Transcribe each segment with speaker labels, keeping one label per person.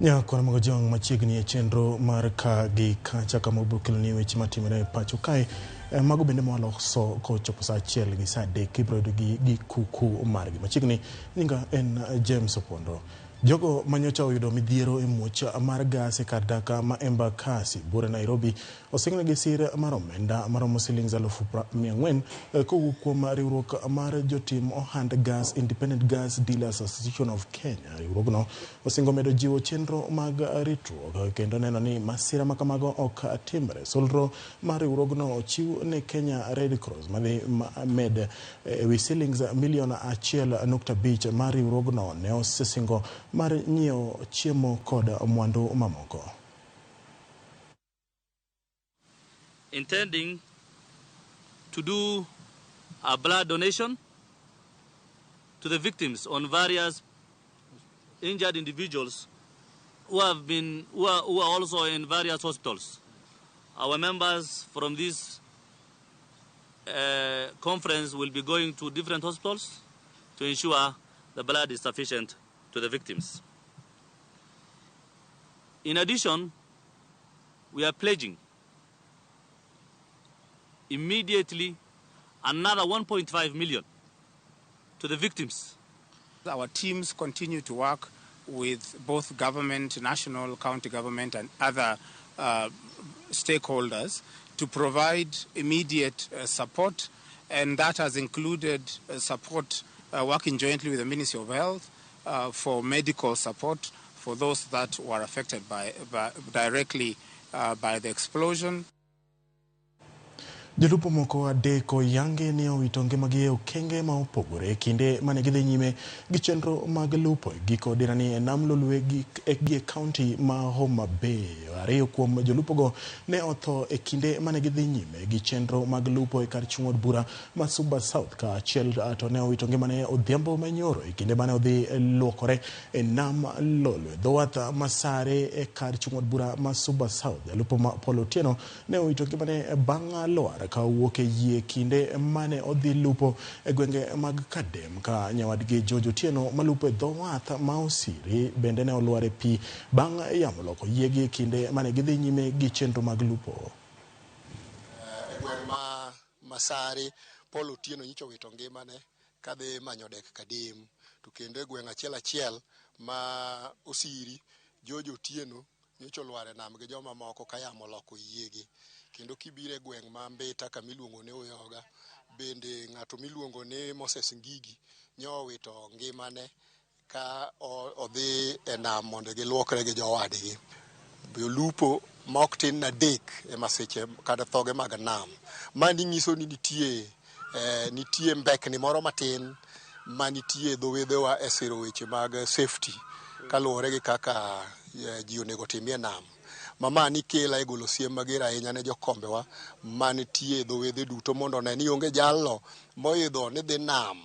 Speaker 1: Nyakora mag jong machiegni e chenro mar ka gi kacha kama obiro keloni weche matimore e pacho kae. Mago bende mwaloso kochopo saa 1 gi saa 3 ibiro yudo gi kuku margi. Machiegni nyinga en James Opondo. Jogo manyocha oyudo midhiero e muoch mar gas e kar dak ma Embakasi buore Nairobi osingnegi sir mar omenda maromo silings 400,000 kowuok kuom riwruok mar jotim ohand gas Independent Gas Dealers Association of Kenya. Riwruogno osingo medo jiwo chenro mag ritruok kendo neno ni masira ma kamago ok timre. Solro mar riwruogno ochiw ne Kenya Red Cross madhi med ewi silings milion 1.5 mar riwruogno ne osesingo mar nyiewo chiemo kod mwandu mamoko.
Speaker 2: Intending to do a blood donation to the victims on various injured individuals who have been who are also in various hospitals. Our members from this conference will be going to different hospitals to ensure the blood is sufficient to the victims. In addition, we are pledging immediately another 1.5 million to the victims.
Speaker 3: Our teams continue to work with both government, national, county government, and other stakeholders to provide immediate support, and that has included support working jointly with the Ministry of Health for medical support for those that were affected directly by the explosion.
Speaker 1: Jolupo moko adek oyangi ni owito ngimagi e okenge ma opogore e kinde mane gidhi nyime gi chenro mag lupo e giko dirani e nam Lolwe gi e kaunti ma Homa Bay. Ariyo kuom jolupogo ne otho e kinde mane gidhi nyime gi chenro mag lupo e kar chung' od bura ma Suba South, ka achiel to ne owito ngimane odhiambo manyoro e kinde mane odhi luokore e nam Lolwe. Dho wath ma Sare e kar chung' od bura ma Suba South, jalupo ma Paul Otieno ne owito ngimane bang' lwar ka owuok e yie kinde mane odhi lupo e gwenge mag Kadem, ka nyawadgi George Otieno malupo e dho wath ma Osiri bende ne olwar e pi bang' yamo loko yiegi e kinde mane gidhi nyime gi chenro mag lupo.
Speaker 4: E gweng' ma Masare, Paul Otieno nyocha owito ngimane kadhi manyo dek Kadem, to kendo e gweng' achiel achiel ma Osiri, George Otieno nyocha olwar e nam gi joma moko ka yamo oloko yiegi. Kendo kibiro e gweng' ma Mbita kama iluongo ni Uyoga, bende ng'ato miluongo ni Moses Ngigi nyo owito ngimane ka odhi e nam mondo giluokre gi jowadgi. Jolupo ma ok tin na 3 e masiche kata thoge mag nam. Mani nyiso ni nitie mbekni moro matin manitie e dho wedhewa e siro weche mag safety kaluwore gi kaka ji onego otimie nam. Mama ni kela e golo siem mager ahinya ne jokombewa manitie e dho wedhe duto mondo one ni onge jalno moidho ni dhi nam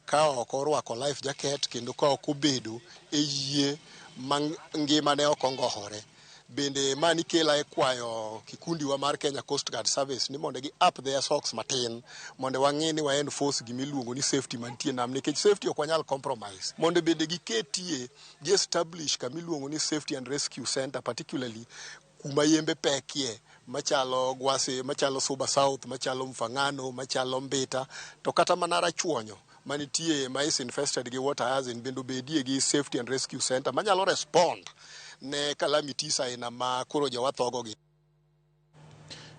Speaker 4: ka ok orwako life jacket kendo ka ok obedo e yie ma ngimane ok ongohore. Bende mani kela e kwayo kikundiwa mar Kenya Coast Guard Service ni mondo gi up their socks matin mondo wang'e ni wa enforce gimiluongo ni safety mantie nam, nikech safety ok wanyal compromise. Mondo bende giketie gi establish kamiluongo ni safety and rescue center, particularly kuma yembe pekie machalo Gwase, machalo Suba South, machalo Mfangano, machalo Mbita, to kata mana Rachuonyo manitie ma is infested gi water hyacinth, bende obedie gi safety and rescue center manyalo respond ne calamities aina ma koro jowa thogo gi.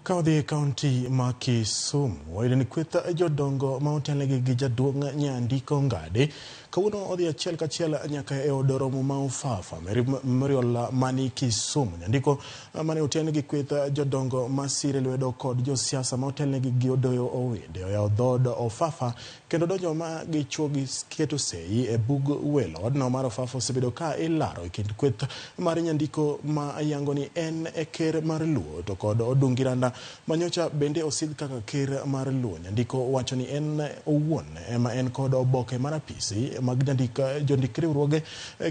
Speaker 1: Ka odhi e kaunti ma Kisumu, wayudo ni kweth jodongo ma otelnegi gi jaduong' Nyandiko Ngadi kawuono odhi achiel kachiel nyaka e od romo ma Ofafa Memorial mani Kisumu. Nyandiko mane otelnegi kweth jodongo ma sire lwedo kod josiasa ma otelnegi gi Odoyo Owede oyawo dhood Ofafa kendo donjo ma gichuo gi keto sei e bug welo. Odno mar Ofafa osebedo ka ilaro e kind kweth mar Nyandiko ma yango ni en e ker mar Luo to kod Odungi Randa manyocha bende osidh kaka ker mar Luo. Nyandiko wacho ni en owuon ema en kod oboke mar apisi mag jondik riwruoge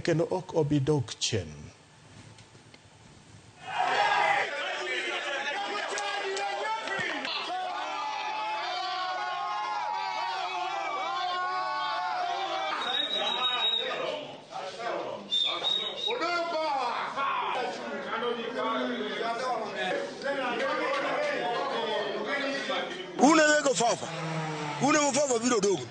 Speaker 1: kendo ok obi dok chien.
Speaker 5: Une weg Ofafa, une Ofafa biro dong'.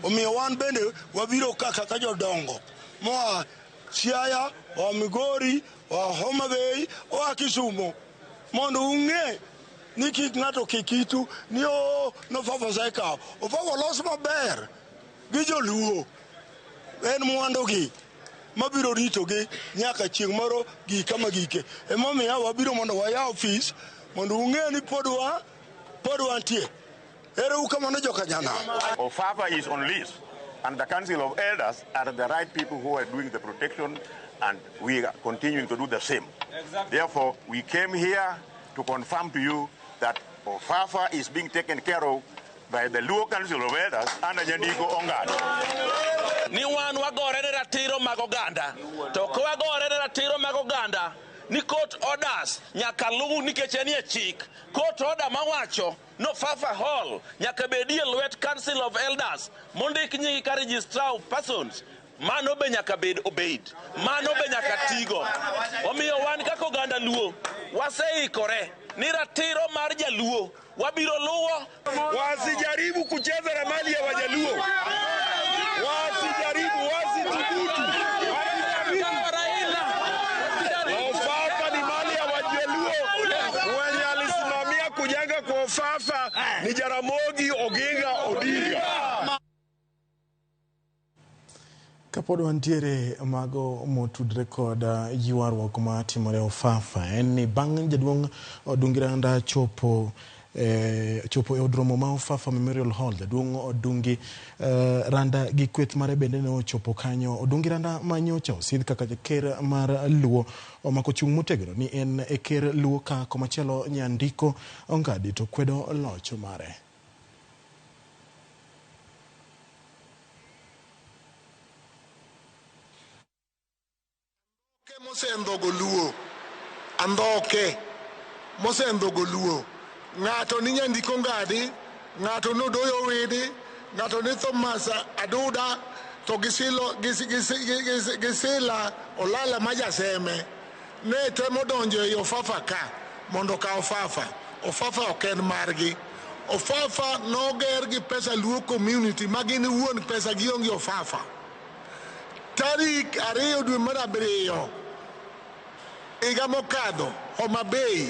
Speaker 5: Omiyo wan bende wabiro ka kaka jodongo moa Siaya, oa Migori, oa Homa Bay, oa Kisumo mondo ung'e ni kik ng'ato kik itu ni o nofafa osekawo. Ofafa olos maber gi joluo, en mwandugi mabiro ritogi nyaka chieng' moro gik kama gike. Emomiyo wabiro mondo wayaw ofis mondo ung'e ni pod wantie. Ero kamano joka nyanam.
Speaker 6: Ofafa is on lease, and the Council of Elders are the right people who are doing the protection, and we are continuing to do the same. Exactly. Therefore, we came here to confirm to you that Ofafa is being taken care of by the Luo Council of Elders under Nyandiko Ongadi.
Speaker 7: Ni wan wagore ne ratiro mag oganda, to ka wagore ne ratiro mag oganda, ni court orders nyaka luw nikech en e chik. Court order mawacho no Fafa Hall nyaka bedie lwet Council of Elders mondik nyingi ka registrar of persons, mano be nyaka bed obeyed, mano be nyaka tigo. Omiyo wan kaka oganda Luo waseikore ni ratiro mar jaluo wabiro luwo.
Speaker 5: Wasijaribu kucheza na mali ya Wajaluo, wasijaribu, wasithubutu. Ofafa ni mali ya Wajaluo. Mwenye alisimamia kujenga kwa Ofafa ni Jaramogi Oginga Odinga.
Speaker 1: Kapod wantiere mago motudre kod ywaruok ma timore Ofafa, en ni bang' jaduong' Odungi Randa chopo e od romo ma Ofafa Memorial Hall, jaduong' Odungi Randa gi kweth mare bende ne ochopo kanyo. Odungi Randa manyocha osidh kaka ker mar Luo omako chung' motegno ni en e ker Luo, ka komachielo Nyandiko Ongadi to kwedo loch mare.
Speaker 5: Mosendhogo Luo, andhoke mosendhogo Luo. Ng'ato ni Nyandiko Ngadi, ng'ato ni Odoyo Owidi, ng'ato ni Thomas Aduda, to gi Sila Olala ma jaseme ne temo donjo ei Ofafa ka mondo okaw Ofafa. Ofafa ok en margi. Ofafa noger gi pesa Luo community ma gin wuon pesa gionge Ofafa. Tarik 2 dwe mar 7 higa mokadho, Homa Bay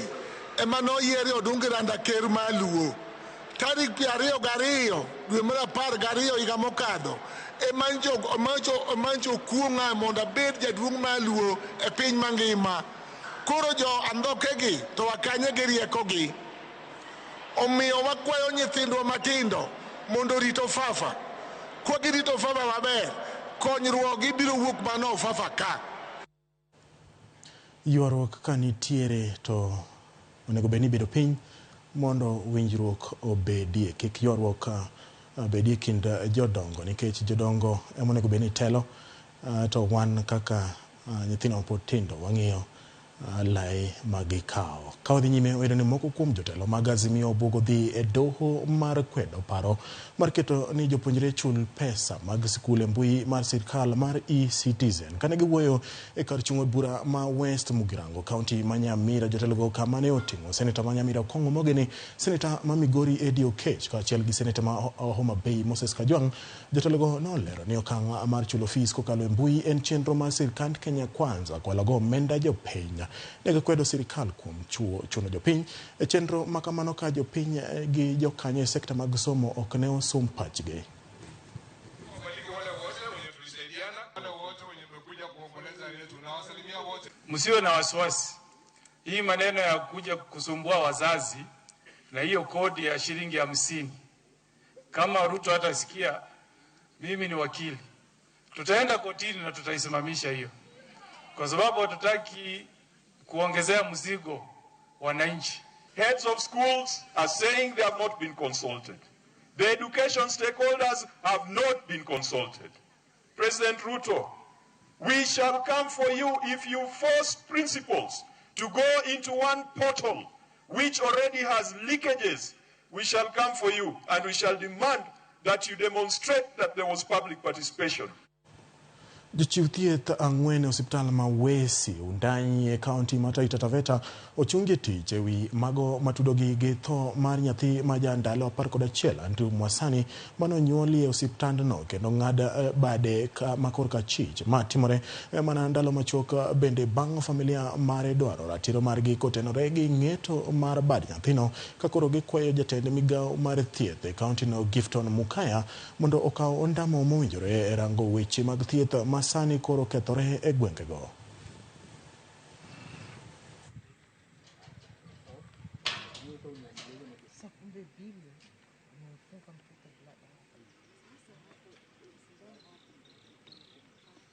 Speaker 5: ema noyiere Odungi Randa ker mar Luo. Tarik 22 dwe mar 12 higa mokadho ema ncho kuong'a mondo abed jaduong' mar Luo e piny mangima. Koro jo andhokegi to wakanye gi riekogi. Omiyo wakwayo nyithindwa matindo mondo orit Ofafa. Kwa girito Ofafa maber, konyruok gibiro wuok mana Ofafa ka.
Speaker 1: Ywaruok ka nitiere to onego bed ni bedo piny mondo winjruok obedie. Kik ywaruok bedie kind jodongo, nikech jodongo ema onego bed ni telo, to wan kaka Nyithindo mapod tindo wang'iyo lai magikawo. Ka wadhi nyime, wayudo ni moko kuom jotelo mag Azimio obuogo dhi e doho mar kwedo paro mar keto ni jopuonjre chul pesa mag sikul e mbui mar sirkal mar eCitizen. Kane giwuoyo e kar chung' od bura ma West Mugirango, kaunti ma Nyamira, jotelogo kama ne oting'o seneta ma Nyamira Okong'o Mogeni, seneta ma Migori Eddie Oketch kaachiel gi seneta ma Homa Bay Moses Kajwang'. Jotelogo nolero ni okang' mar chulo fees kokalo e mbui en chenro mar sirkand Kenya Kwanza kwalogo omenda jopiny. Ne gikwedo sirikal kuom chuno jopiny e chenro ma kamano ka jopiny gi jokanyo e sekta mag somo ok ne osum pachgi.
Speaker 8: Msiwe na wasiwasi. Hii maneno ya kuja kusumbua wazazi na hiyo kodi ya shilingi 50, kama Ruto hatasikia, mimi ni wakili, tutaenda kotini na tutaisimamisha hiyo, kwa sababu hatutaki kuongezea mzigo wananchi.
Speaker 9: Heads of schools are saying they have not been consulted. The education stakeholders have not been consulted. President Ruto, we shall come for you if you force principals to go into one portal which already has leakages. We shall come for you and we shall demand that you demonstrate that there was public participation.
Speaker 1: Jochiw thieth 4 e osiptal ma Wesi Wundanyi e kaunti ma Taita Taveta ochungi tich ewi mago matudogi gi tho mar nyathi ma ja ndalo 11 Andrew Mwasani manonyuoli e osiptandno kendo ng'ad bade ma korka achich. Ma timore mana ndalo machuok bende bang' familia mare dwaro ratiro margi kotenore gi ng'eto mar bad nyathino ka koro gikwayo jatend migawo mar thieth e kauntino Gifton Mukaya mondo okaw ondamo mowinjore e rango weche mag thieth ma sani koro kethore e gwengego.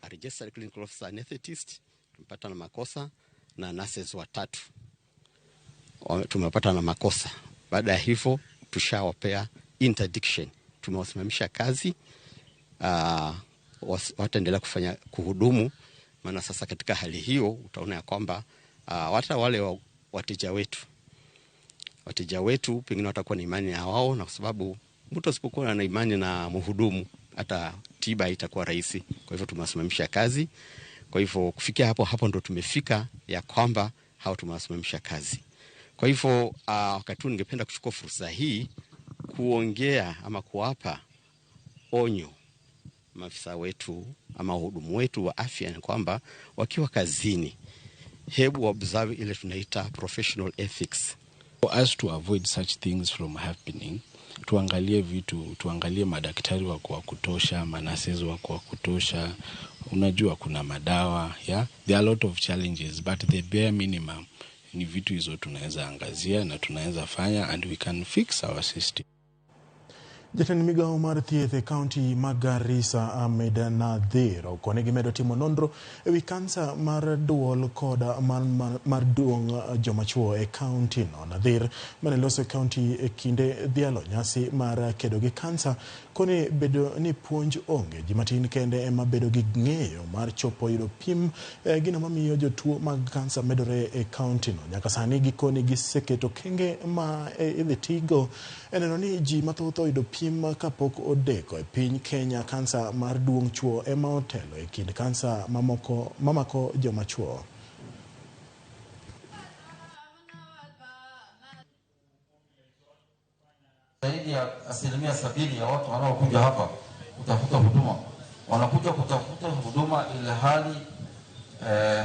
Speaker 10: A registered clinical officer anesthetist tumepata na makosa, na nurses 3 tumepata na makosa. Baada ya hivyo tushawapea interdiction, tumewasimamisha kazi. Wataendelea kufanya kuhudumu, maana sasa katika hali hiyo utaona ya kwamba hata wale wateja wetu pengine watakuwa na imani na wao, na kwa sababu mtu asipokuwa na imani na mhudumu hata tiba itakuwa rahisi. Kwa hivyo tumewasimamisha kazi. Kwa hivyo kufikia hapo ndo tumefika ya kwamba hao tumewasimamisha kazi. Kwa hivyo wakati ningependa kuchukua fursa hii kuongea ama kuwapa onyo maafisa wetu ama wahudumu wetu wa afya ni kwamba wakiwa kazini hebu observe ile tunaita professional ethics.
Speaker 11: For us to avoid such things from happening, tuangalie vitu, tuangalie madaktari wako wa kutosha, manurses wako wa kutosha, unajua kuna madawa, yeah? There are a lot of challenges, but the bare minimum ni vitu hizo tunaweza angazia na tunaweza fanya, and we can fix our system.
Speaker 1: Jatend migawo mar thieth e kaunti ma Garissa Ahmed Nadhir okone gimedo timo nonro ewi kansa mar duol kod mar duong' joma chuo e kaunti no. Nadhir mane loso e kaunti e kinde dhialo nyasi mar kedo gi kansa koni bedo ni puonj onge, ji matin kende ema bedo gi ng'eyo mar chopo yudo pim gino mamiyo jotuo mag kansa medore e kaunti no. Nyaka sani gikoni giseketo kenge ma idhi tigo e neno ni ji mathoth oyudo pim kapok odeko. E piny Kenya kansa mar duong' chuo ema otelo e kind kansa mamako joma chuo.
Speaker 12: Zaidi ya 70% ya watu wanaokuja hapa kutafuta huduma wanakuja kutafuta huduma ili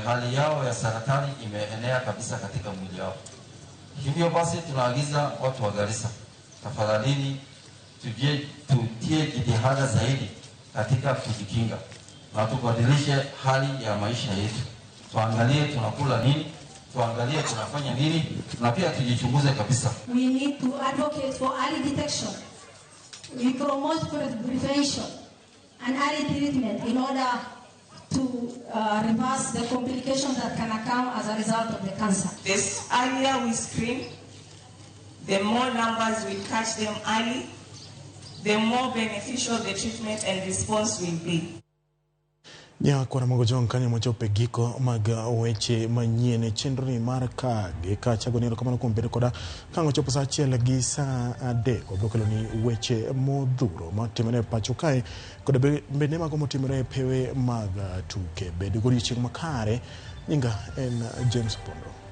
Speaker 12: hali yao ya saratani imeenea kabisa katika mwili wao. Hivyo basi tunaagiza watu wa Garissa, tafadhalini tutie jitihada zaidi katika kujikinga na tubadilishe hali ya maisha yetu. Tuangalie tunakula nini, tuangalie tunafanya nini, na pia tujichunguze kabisa.
Speaker 13: We need to advocate for early detection. We promote prevention and early treatment in order to reverse the complications that can occur as a result of the cancer.
Speaker 14: The earlier we screen, the more numbers we catch them early, the more beneficial the treatment and response will be.
Speaker 1: Nyakwara mogo jong kanyo mochopo e giko mag weche manyien e chenroni mar ka gi kacha. Goni erokamano kuom bedo koda ka ang' ochopo saa achiel gi saa adek. Wabiro keloni weche modhuro matimore e pacho kae kod bende mago motimore e pewe mag tuke. Bed godiochieng' makare. Nyinga en James Opondo.